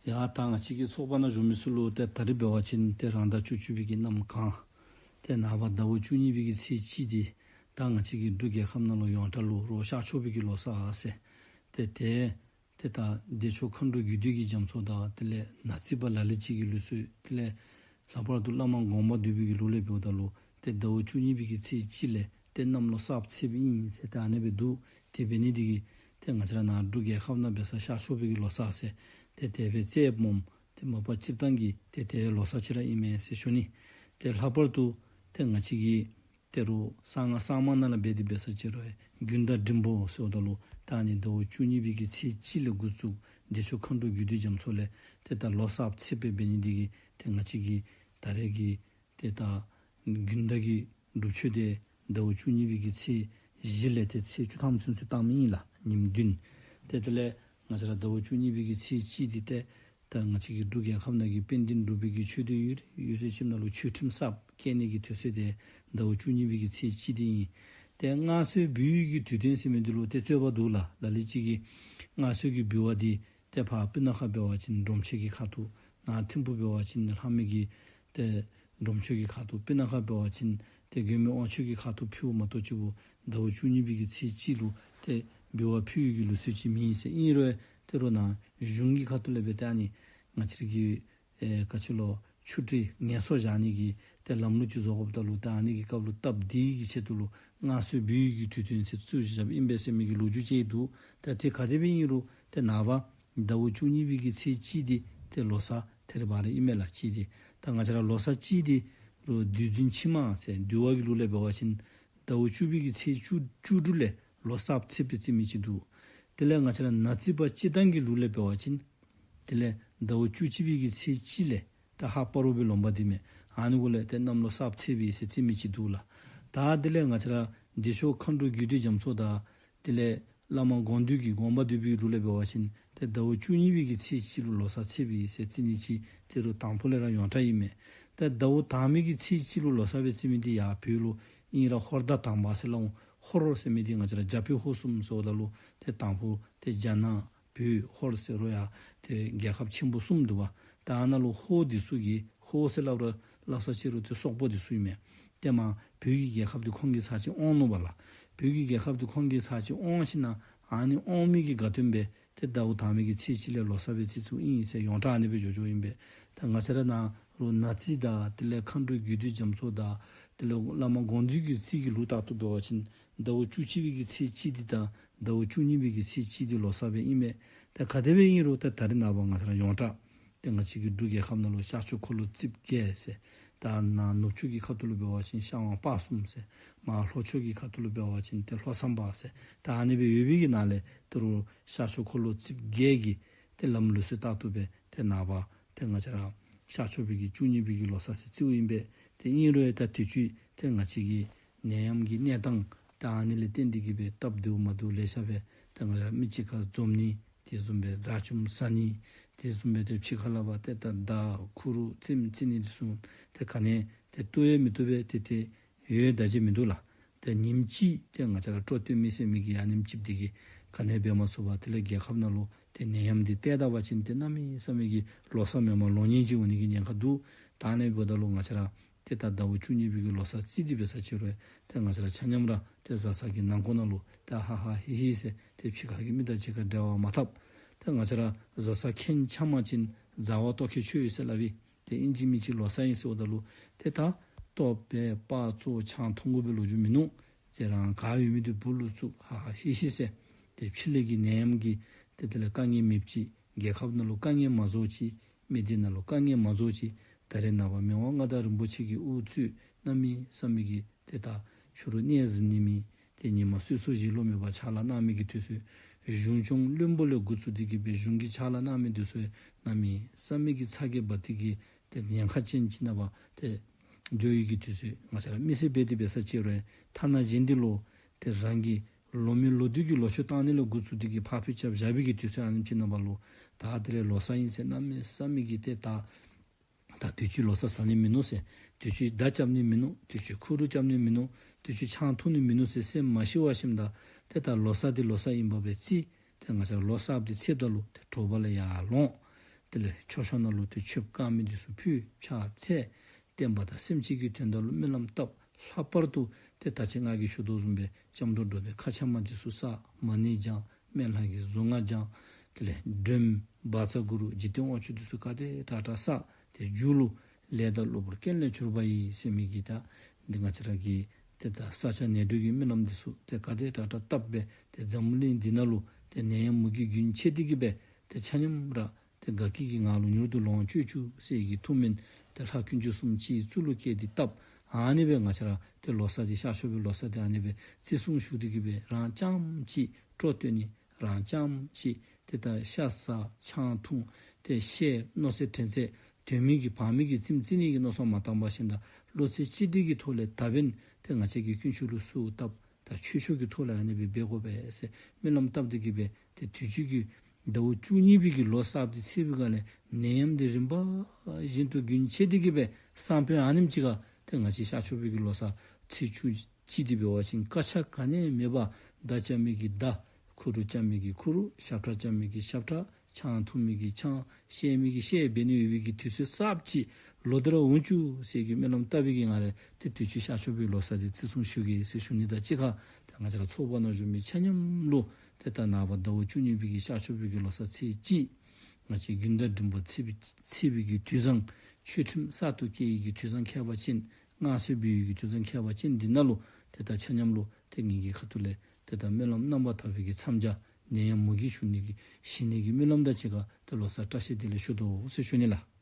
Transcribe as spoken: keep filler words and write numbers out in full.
ཡ་ད་ང་བཅས་ཀྱི་ཚོགས་པ་ནང་བཞུགས་མི་ཚུ་ལུ་ཏེ་ད་རིས་འབད་བ་ཅིན་ཏེ་རང་ཟླ་བཅུ་གཅིག་པའི་གི་གནམ་གང་ཏེ་ནངས་པ་ཟླཝ་བཅུ་གཉིས་པའི་གི་ཚེས་གཅིག་འདི་ད་ང་བཅས་ཀྱི་འབྲུག་རྒྱལ་ཁབ་ནང་ལུ་ཡོངས་གྲགས་ལུ་རོགས་ཤར་ཕྱོགས་པའི་གི་ལོ་གསར་ཟེར། ཏེ་ཏེ་ཏེ་ད་བདེ་མཆོག་མཁའ་འགྲོ་རྒྱུད་སྡེ་གི་རྒྱ་མཚོ་དང་དེ་ལས་ནག་རྩིས་པ་ལ་ལུ་ཅིག་གི་ལུགས་སྲོལ། དེ་ལས་ལྷག་པར་དུ་བླ་མ་དགོངས་པ་འདུས་པའི་གི་ལུགས་ལས་འབདཝ་ད་ལུ་ཏེ་ཟླཝ་བཅུ་གཉིས་པའི་གི་ཚེས་གཅིག་ལས་ཏེ་གནམ་ལོ་གསརཔ་ཚེསཔ་ཨིན་ཟེར་ཏེ་ཨ་ནི་སྦེ་འདུག། དེ་འབད་ནི་འདི་གིས་ཏེ་ང་བཅས་ར་ནཱ་འབྲུག་རྒྱལ་ཁབ་ནང་འབད་ས་ཤར་ཕྱོགས་པའི་གི་ལོ་གསར་ཟེར་ཏེ་དེ་སྦེ་བརྩིཝ་སྨོ། ཏེ་མ་པ་སྤྱིར་བཏང་གི་ཏེ་ཏེ་ལོ་གསར་ཅིག་ར་ཨིན་མས་ཟེར་ཞུ་ནི། ཏེ་ལྷག་པར་དུ་ཏེ་ང་བཅས་ཀྱི་ཏེ་རུང་གསང་སྔགས་གསར་མ་ནང་ལུ་འབད་དེ་འབད་ས་ཅིག་རུང་དགུན་ཟླ་འབྲིང་པོ་ཟེརཝ་ད་ལུ་ད་ཨ་ནི་ཟླཝ་བཅུ་གཉིས་པའི་གི་ཚེས་གཅིག་ལས་འགོ་བཙུགས་བདེ་མཆོག་མཁའ་འགྲོ་རྒྱུད་སྡེ་རྒྱ་མཚོ་ལས་ཏེ་ད་ལོ་གསརཔ་ཚེསཔ་འབད་ནི་འདི་གིས་ཏེ་ང་བཅས་ཀྱི་ད་རེས་ཀྱི་ཏེ་ད་དགུན་ཟླ་གི་སྒྲུབ་མཆོད་འདི་ཟླཝ་བཅུ་གཉིས་པའི་གི་ཚེས་བཞི་ལས་ཏེ་ཚེས་བཅུ་ཐམ་ཚུན་ཚོད་བཏང་མི་ཨིན་ལགས། ཉིནམ་བདུན། ཏེ་དེ་ལས་ང་བཅས་ར་ཟླཝ་བཅུ་གཉིས་པའི་གི་ཚེས་གཅིག་འདི་ཏེ་ད་ང་བཅས་ཀྱི་འབྲུག་རྒྱལ་ཁབ་ནང་གི་དཔལ་ལྡན་འབྲུག་པའི་གི་ཆོས་སྡེ་ཡོད་ཡོད་ཚད་ཅིག་ནང་ལུ་ཆོས་ཁྲིམས་གསརཔ་བཀལ་ནི་གི་དུས་ཚོད་འདི་ཟླཝ་བཅུ་གཉིས་པའི་གི་ཚེས་གཅིག་འདི་ཨིན། ཏེ་སྔར་སྲོལ་འབུལ་བའི་གི་དུས་སྟོན་ཟེར་མི་འདི་ལུ་ཏེ་རྩོད་པ་འདུག་ལགས། ལ་ལུ་ཅིག་གིས་སྔར་སྲོལ་གྱི་འབུལ་བ་འདི་ཏེ་ཕར་སྤུ་ན་ཁ་འབད་བ་ཅིན་སྒྲོམ་མཆོད་ཀྱི་ཁ་ཐུག། ནཱ་ཐིམ་ཕུ་འབད་བ་ཅིན་ལྷ་མོ་གི་ཏེ་སྒྲོམ་མཆོད་ཀྱི་ཁ་ཐུག། སྤུ་ན་ཁ་འབད་བ་ཅིན་ཏེ་མགོན་པོའི་དབང་མཆོད་ཀྱི་ཁ་ཐུག་ཕུལཝ་མ་གཏོགས་ཅིག་པོ་ཟླཝ་བཅུ་གཉིས་པའི་གི་ཚེས་གཅིག་ལུ་ཏེ་འབུལ་བ་ཕུལ་བའི་གི་ལུགས་སྲོལ་ཅིག་མེད་ཟེར། ཨིན་རུང་ཏེ་རུང་ནཱ་གཞུང་གི་ཁ་ཐུག་ལས་འབད་ཏེ་ཨ་ནི་ང་བཅས་ཀྱི་ཨེ་ག་ཅི་ལོ་ཆུ་ཊི་ངལ་གསོ་བཞག་ནི་གི་ཏེ་ལམ་ལུགས་ཅིག་བཟོ་དགོཔ་ད་ལུ་ད་ཨ་ནི་གི་སྐབས་ལུ་སྟབས་བདེ་གི་ཆེད་དུ་ལུ་སྔར་སྲོལ་འབུལ་བའི་གི་དུས་སྟོན་ཟེར་བཙུགས་བཞགཔ་ཨིན་པས་ཟེར་མི་གི་ལོ་རྒྱུས་ཅིག་འདུག། ད་ཏེ་ག་དེ་སྦེ་ཨིན་རུང་ཏེ་ནངས་པ་ཟླཝ་བཅུ་གཉིས་པའི་གི་ཚེས་གཅིག་འདི་ཏེ་ལོ་གསར་ཐད་རི་བ་རི་ཨིན་མས་ལགས། གཅིག་འདི་ད་ང་བཅས་ར་ལོ་གསར་གཅིག་འདི་རུང་དུས་འཛིན་ཕྱི་མ་ཟེར་འདུལ་བ་གི་ལུགས་ལས་འབད་བ་ཅིན་ཟླཝ་བཅུ་པའི་གི་ཚེས་བཅུ་བཅུ་དྲུག་ལས་ལོ་གསརཔ་ཚེསཔ་སྦེ་བརྩི་མི་ཅིག་འདུག། དེ་ལས་ང་བཅས་ར་ནག་རྩིས་པ་སྤྱིར་བཏང་གི་ལུགས་ལས་འབད་བ་ཅིན་དེ་ལས་ཟླཝ་བཅུ་གཅིག་པའི་གི་ཚེས་གཅིག་ལས་ད་ཧཱ་སྤ་རོ་པའི་ལོ་འབའ་འདི་མས། ཨ་ནི་གུ་ལས་ཏེ་གནམ་ལོ་གསརཔ་ཚེས་པའི་ཟེར་བརྩི་མི་ཅིག་འདུག་ལགས། ད་དེ་ལས་ང་བཅས་ར་བདེ་མཆོག་མཁའ་འགྲོ་རྒྱུད་སྡེ་རྒྱ་མཚོ་དང་དེ་ལས་བླ་མ་དགོངས་འདུས་ཀྱི་དགོངས་པ་འདུས་པའི་ལུགས་ལས་འབད་བ་ཅིན་ཏེ་ཟླཝ་བཅུ་གཉིས་པའི་གི་ཚེས་གཅིག་ལུ་ལོ་གསར་ཚེས་པའི་ཟེར་བརྩི་ནི་ཅིག་ཏེ་རུང་དང་ཕུ་ལས་ར་ཡོངས་གྲགས་ཨིན་མས། ཏེ་ཟླཝ་དང་པའི་གི་ཚེས་གཅིག་ལུ་ལོ་གསར་སྦེ་བརྩི་མི་འདི་ཡར་བོད་ལུ་ཨིན་ར་ཧོར་ཟླ་དང་པ་ཟེར་སླབ་འོང་། ཧོར་ཟེར་མི་འདི་ང་བཅས་ར་རྒྱ་བོད་ཧོར་གསུམ་ཟེརཝ་ད་ལུ་ཏེ་དང་ཕུ་ཏེ་རྒྱ་ནག་བོད་ཧོར་ཟེར་རུང་ཡང་ཏེ་རྒྱལ་ཁབ་ཆེན་པོ་གསུམ་འདུག་པ། ད་ཨ་ནཱ་ལུ་ཧོར་འདི་ཚུ་གིས་ཧོར་ཟེར་སླབ་ར་སླབ་ས་ཅིག་རུང་ཏེ་སོག་པོ་འདི་ཚུ་ཨིན་མས། ཏེ་མར་བོད་ཀྱི་རྒྱལ་ཁབ་འདི་ཁོང་གིས་ཚར་གཅིག་དབང་ནུག་པ་ལགས། བོད་ཀྱི་རྒྱལ་ཁབ་འདི་ཁོང་གིས་ཚར་གཅིག་དབང་ཞིནམ་ལས་ཨ་ནི་དབང་མི་གི་དགའ་སྟོན་སྦེ་ཏེ་ཟླཝ་དང་པའི་གི་ཚེས་གཅིག་ལས་ལོ་གསར་སྦེ་བརྩི་བཅུག་ཨིན་ཟེར་ཡོངས་གྲགས་ཨ་ནི་སྦེ་འགྱོ་འགྱོཝ་ཨིན་པས། ད་ང་བཅས་ར་ནཱ་རུང་ནག་རྩིས་དང་དེ་ལས་མཁའ་འགྲོ་རྒྱུད་སྡེ་རྒྱ་མཚོ་དང་དེ་ལས་བླ་མ་དགོངས་འདུས་ཀྱི་རྩིས་ཀྱི་ལུགས་ལྟར་དུ་འབད་བ་ཅིན་ཟླཝ་བཅུ་གཅིག་པའི་གི་ཚེས་གཅིག་འདི་དང་ཟླཝ་བཅུ་གཉིས་པའི་གི་ཚེས་གཅིག་འདི་ལོ་གསར་སྦེ་ཨིན་མས། ད་ག་དེ་སྦེ་ཨིན་རུང་ད་ད་རེས་ནངས་པ་ང་བཅས་ར་ཡོངས་གྲགས་ཏེ་ང་བཅས་ཀྱི་འབྲུག་རྒྱལ་ཁབ་ནང་ལུ་ཤར་ཕྱོགས་འཁོར་ལོ་རྩིབས་བརྒྱད་ཟེར། ད་ནཱ་ནུབ་ཕྱོགས་ཀྱི་ཁ་ཐུག་ལུ་འབད་བ་ཅིན་ཤར་དབང་སྤ་གསུམ་ཟེར། མར་ལྷོ་ཕྱོགས་ཀྱི་ཁ་ཐུག་ལུ་འབད་བ་ཅིན་ཏེ་ལྷོ་མཚམས་པ་ཟེར། ད་ཨ་ནི་སྦེ་ཡོད་པའི་གི་ནང་ལས་ད་རུང་ཤར་ཕྱོགས་འཁོར་ལོ་རྩིབས་བརྒྱད་ཀྱི་ཏེ་ལམ་ལུགས་སྲོལ་ལྟར་དུ་སྦེ་ཏེ་ནངས་པ་ཏེ་ང་བཅས་ར་ཤར་ཕྱོགས་པའི་གི་བཅུ་གཉིས་པའི་གི་ལོ་གསར་ཟེར་བརྩིཝ་ཨིན་པས། ཏེ་ཨིན་རུང་ད་དུས་ཅི་ཏེ་ང་བཅས་ཀྱི་ནད་ཡམས་ཀྱི་གནས་སྟངས་ད་ཨ་ནི་ལས་བརྟེན་ཏེ་གིས་སྦེ་སྟབས་བདེཝ་མ་བདེཝ་ལེ་ཤ་སྦེ་ཏེ་ང་བཅས་ར་མི་གཅིག་ཁར་འཛོམས་ནི་དེ་བཟུམ་སྦེ་རྫ་ཆུམ་ཟ་ནི་དེ་བཟུམ་སྦེ་ཏེ་ཕྱི་ཁ་ལས་ཕར་ཏེ་ད་མདའ་ཁུ་རུ་རྩེདམོ་རྩེ་ནི་འདི་ཚུ་ཏེ་ག་ནི་ཏེ་བཏུབ་ཡང་མི་བཏུབ་སྦེ་ཏེ་ཏེ་ཡོད་ད་ཅི་མིན་འདུག་ལགས། ཏེ་ཉིནམ་གཅིག་ཏེ་ང་བཅས་ར་སྤྲོ་སྟོན་མི་ཟེར་མི་གི་ཨ་ནེམ་ཅིག་འདི་གིས་ག་ནི་འབད་མ་ཚུགས་པར་དེ་ལས་རྒྱལ་ཁབ་ནང་ལུ་ཏེ་ནད་ཡམས་འདི་ཏེ་ད་བ་ཅིན་ཏེ་གནམ་མེད་ས་མེད་ཀྱི་ལོ་གསར་མེན་པར་ལོ་ཉེས་ཅིག་འོང་ནི་གི་ཉེན་ཁ་འདུག། ད་ཨ་ནི་འབདཝ་ད་ལུ་ང་བཅས་ར་ཏེ་ད་ཟླཝ་བཅུ་གཉིས་པའི་གི་ལོ་གསར་རྩིས་འདི་འབད་ས་ཅིག་རུང་ཏེ་ང་བཅས་ར་ཆ་མཉམ་ར་ཏེ་བཟའ་ཚང་གི་ནང་འཁོད་ནང་ལུ་ཏེ་ཧ་ཧ་ཧི་ཧི་ཟེར་ཏེ་ཕྱི་ཁ་གི་མི་དང་གཅིག་ཁར་འབྲེལ་བ་མ་འཐབ། ཏེ་ང་བཅས་ར་བཟའ་ཚང་ཁྱེད་ཆ་མ་ཅིན་བཟའ་བ་ལྟོ་ཁྱད་ཆོད་ཡོད་ཟེར་སླབ་ཨིན། ཏེ་ཨིན་ཅི་མིན་ཅི་ལོ་གསར་ཨིན་ཟེརཝ་ད་ལུ་ཏེ་ད་ལྟོ་སྦེ་སྤགས་བཙོ་ཆང་འཐུང་དགོ་པའི་ལོ་རྒྱུས་མིན་ནུག། ཏེ་རང་ག་ཡོད་མི་འདི་སྦུག་ལུ་བཙུགས་ཧ་ཧ་ཧི་ཧི་ཟེར་ཏེ་ཕྱི་ལས་ཀྱི་ནད་ཡམས་ཀྱིས་ཏེ་དེ་ལས་དཀའ་ངལ་མེདཔ་ཅིག། རྒྱལ་ཁབ་ནང་ལུ་དཀའ་ངལ་མ་བཟོ་ཅིག། མི་སྡེ་ནང་ལུ་དཀའ་ངལ་མ་བཟོ་ཅིག། ད་རེས་ནངས་པ་མི་དབང་མངའ་བདག་རིན་པོ་ཆེ་གི་དབུ་གཙོས་གནམ་མེད་ས་མེད་ཀྱི་ཏེ་ད་ཕྱི་རུ་གནས་གཟིམ་ནི་མེད། ཏེ་ཉི་མ་གསོལ་ཚོགས་བཞེས་ལོང་མེད་པར་ཕྱག་ལཱ་གནང་མི་གི་དུས་ཚོད། གཞུང་སྐྱོང་བློན་པོ་ལས་འགོ་བཙུགས་ཏེ་གིས་སྦེ་གཞུང་གི་ཕྱག་ལཱ་གནང་མི་འདི་ཚུ་གནམ་མེད་ས་མེད་ཀྱི་ཚ་གྱང་འབག་སྟེ་གིས་ཏེ་ཉེན་ཁ་ཅན་ཅིག་ནང་ཕར་ཏེ་འགྱོ་བའི་གི་དུས་ཚོད། ང་བཅས་ར་མི་སེར་འབད་དེ་འབད་ས་ཅིག་རུང་ཐ་ན་གཞན་འདི་ལུ་ཏེ་རང་གི་ལོ་མི་ལོ་དུས་ཀྱི་ལོ་མཆོད་བཏང་ནི་ལས་འགོ་བཙུགས་ཏེ་གིས་ཕར་འཕུལ་རྐྱབ་བཞག་པའི་གི་དུས་ཚོད་ཨ་ནེམ་ཅིག་ནང་ཕར་ལུ་ད་དེ་ལས་ལོ་གསར་ཨིན་ཟེར་གནམ་མེད་ས་མེད་ཀྱི་ཏེ་ད་ད་དུས་ཅི་ལོ་གསར་ཟ་ནི་མིན་ནུག་ཟེར། དུས་ཅི་མདའ་རྐྱབ་ནི་མིན་ནུག། དུས་ཅི་ཁུ་རུ་རྐྱབ་ནི་མིན་ནུག། དུས་ཅི་ཆང་འཐུང་ནི་མིན་ནུག་ཟེར་སེམས་མ་ཤི་བར་ཞིནམ་ད་ཏེ་ད་ལོ་གསར་འདི་ལོ་གསར་ཨིན་པ་སྦེ་རྩིས། ཏེ་ང་བཅས་ར་ལོ་གསརཔ་འདི་ཚེསཔ་ད་ལུ་ཏེ་དྲོ་པ་ལས་ཡར་ལོང་། དེ་ལས་མཆོད་བཤམ་ནང་ལུ་ཏེ་མཆོདཔ་དཀར་མེ་འདི་ཚུ་ཕུལ་ཕྱག་འཚལ། བསྟན་པ་དང་སེམས་ཅན་གྱི་དོན་དག་ལུ་སྨོན་ལམ་བཏབ། ལྷག་པར་དུ་ཏེ་ད་ཅི་ང་གིས་ཞུ་དོ་བཟུམ་སྦེ་སྐྱབས་འགྲོ་འགྲོ་སྟེ་ཁ་ཆག་མ་འདི་ཚུ་བསགས། མ་ཎི་བགྱང་། སྨན་ལྷ་གི་གཟུངས་སྔགས་བགྱང་། དེ་ལས་སྒྲོལམ་བཛྲ་གུ་རུ་འཇིག་རྟེན་དབང་ཕྱུག་འདི་ཚུ་ག་དེ་དྲག་དྲག་བསགས། ཏེ་མཇུག་ལུ་ལས་དང་གློ་བུར་རྐྱེན་ལས་གྱུར་པ་ཡི་ཟེར་མི་གི་ད་འདི་ང་བཅས་ར་གི་ཏེ་ད་ས་སྐྱ་ནད་གྲོལ་གྱི་སྨོན་ལམ་འདི་ཚུ་ཏེ་ག་དེ་དྲག་དྲག་བཏབ་སྦེ་ཏེ་འཛམ་བུ་གླིང་འདི་ནང་ལུ་ཏེ་ནད་ཡམས་མུ་གེ་རྒྱུན་ཆད་དེ་གི་སྦེ་ཏེ་ཆ་མཉམ་ར་ཏེ་དགའ་སྐྱིད་ཀྱི་ངང་ལུ་མྱུར་དུ་ལོངས་སྤྱོད་བཅུག་ཟེར་གྱི་ཐུགས་སྨོན་ཏེ་ལྷ་དཀོན་མཆོག་གསུམ་སྤྱི་གཙུག་ལུ་བསྐྱེད་དེ་བཏབ། ཨ་ནི་སྦེ་ང་བཅས་ར་ཏེ་ལོ་གསར་འདི་ཤར་ཕྱོགས་པའི་ལོ་གསར་འདི་ཨ་ནི་སྦེ་བརྩི་སྲུང་ཞུ་སྟེ་གི་སྦེ་རང་རྐྱངམ་གཅིག་སྤྲོ་སྟོན་ནི། རང་རྐྱངམ་གཅིག་ཏེ་ད་ཤ་ཟ་ཆང་འཐུང་ཏེ་བཤལ་མནོ་ཚད་དྲན་ཚད་དོན་མེད་ཀྱི་བག་མེད་ཀྱི་རྩེདམོ་རྩེ་ནི་གི་མནོ་བསམ་མ་བཏང་པ་བཞིན་དུ་བློ་རྩེ་གཅིག་སྒྲིལ་གྱི་ཐོག་ལས་ད་འབདན་ཏེ་ང་བཅས་ཀྱིས་དཀོན་མཆོག་ལུ་གསོལཝ་བཏབ། ད་ཆོས་ཕྱོགས་ཀྱི་ཐོག་ལས་ཨ་ནི་སྦེ་འབད་དགོ་པས་ཟེར་སྨོན་ལམ་བཏབ་སྟེ་གི་སྦེ་ཏེ་དུས་ཅི་གི་ཟླཝ་བཅུ་གཉིས་པའི་གི་ལོ་གསར་འདི་ཚེས་པའི་སྒང་ལས་ནད་ཡམས་འདི་རིམ་པ་བཞིན་དུ་རྒྱུན་ཆད་དེ་གི་སྦེ་སང་ཕོད་ཨ་ནེམ་ཅིག་ཁར་ཏེ་ང་བཅས་ཤར་ཕྱོགས་པའི་གི་ལོ་གསར་ཚེས་བཅུ་གཅིག་འདི་འབད་བ་ཅིན་དཀའ་ཆག་ག་ནི་མེད་པར་མདའ་རྐྱབ་མི་གིས་མདའ་ཁུ་རུ་རྐྱབ་མི་གིས་ཁུ་རུ་ཞབས་ཁྲ་རྐྱབ་མི་གིས་ཞབས་ཁྲ་ཆང་འཐུང་མི་གིས་ཆང་བཤལ་མི་གིས་བཤལ་འབད་ནི་ཡོད་པའི་གི་དུས་ཚོད་གསརཔ་ཅིག་ལོག་སྟེ་ར་འོང་བཅུག་ཟེར་གྱི་སྨོན་ལམ་བཏབ་པའི་གི་ངང་ལས་ཏེ་དུས་ཅི་ཤར་ཕྱོགས་པའི་ལོ་གསར་འདི་བརྩི་སྲུང་ཞུ་གེ་ཟེར་ཞུ་ནི་དང་གཅིག་ཁར་ཏེ་ང་བཅས་ར་ཚོགས་པ་ནང་བཞུགས་མི་ཆ་མཉམ་ལུ་ཏེ་ད་ནངས་པ་ཟླཝ་བཅུ་གཉིས་པའི་གི་ཤར་ཕྱོགས་པའི་གི་ལོ་གསར་ཚེས་གཅིག་ང་བཅས་དགུན་ཟླ་འབྲིང་པོ་ཚེས་པའི་ཚེས་པའི་གི་དུས་བཟང་ཆོས་ཁྲིམས་གསར་དུ་སྐྱེ་བའི་གི་དུས་བཟང་ཁྱད་པར་ཅན་སྔར་སྲོལ་འབད་བའི་གི་དུས་བཟང་ཁྱད་པར་ཅན་འདི་ནང་ལུ་ཏེ་ད་ཆ་མཉམ་ལུ་ཏེ་ངེ་གི་ཁ་ཐུག་ལས་ཏེ་ད་སྨོན་ལམ་རྣམ་པར་དག་པའི་གི་མཚམས་སྦྱར་ནད་ཡམས་མུ་གེ་ཞི་ནི་གི་ཞི་ནི་གི་སྨོན་ལམ་དང་གཅིག་ཁར་ཏེ་ལོ་གསར་བཀྲ་ཤིས་བདེ་ལེགས་ཞུ་དོ་ཟེར་ཞུ་ནི་ལགས།